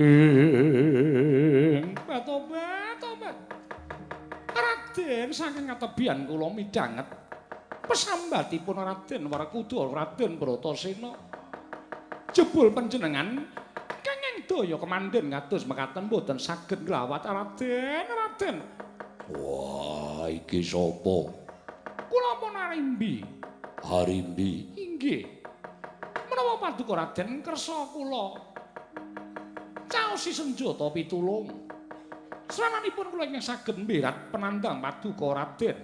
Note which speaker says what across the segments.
Speaker 1: Ing tobat tobat. Raden saking katebian kula midhanget pesambatipun Raden Werkudara Raden Bratasena. Jebul panjenengan kenging daya kemandhen kados mekaten mboten saged nglawat Raden, Raden.
Speaker 2: Wah, iki sapa?
Speaker 1: Kula pun Arimbi.
Speaker 2: Arimbi?
Speaker 1: Inggih. Menawa paduka Raden kersa kula caosi senjata pitulung. Srananipun kula ingkang saged mberat penandang paduka Raden.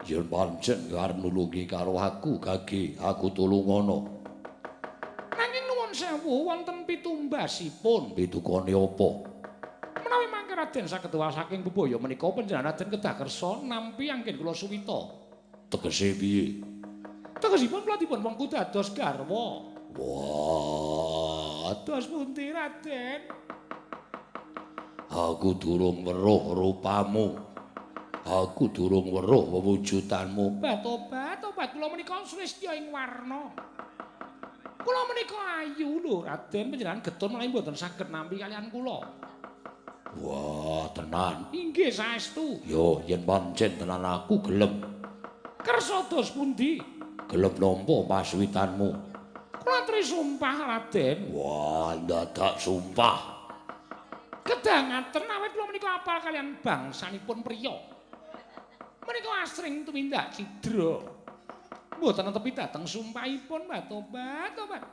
Speaker 2: Yen pancen arep nulungi karo aku, gage aku tulungono.
Speaker 1: Nanging nuwun sewu wonten pitumbasipun.
Speaker 2: Pitukane apa?
Speaker 1: Menawi mangke Raden saged wah saking bebaya menika panjenengan Raden kedah kersa nampi anggen kula suwita.
Speaker 2: Tegese piye?
Speaker 1: Tegesipun kula dipun wengku dados garwa.
Speaker 2: Wah,
Speaker 1: dados pundi Raden?
Speaker 2: Aku durung weruh rupamu. Aku durung weruh wewujudanmu.
Speaker 1: Tobat, tobat kula menika sulistya ing warna. Kula menika ayu lho Raden, panjenengan getun menawi mboten saged nampi kaliyan kula.
Speaker 2: Wah, tenan.
Speaker 1: Inggih saestu.
Speaker 2: Yo, yen pancen tenan aku gelem.
Speaker 1: Kersa dos pundi?
Speaker 2: Gelem nampa paswitanmu.
Speaker 1: Kula aturi sumpah Raden.
Speaker 2: Wah, ndadak sumpah.
Speaker 1: Kedah ngaten awit kula menika apal kaliyan bangsanipun priya. Menika asring tumindak cidra. Mboten netepi dhateng sumpahipun, Mbah. Tobat, tobat.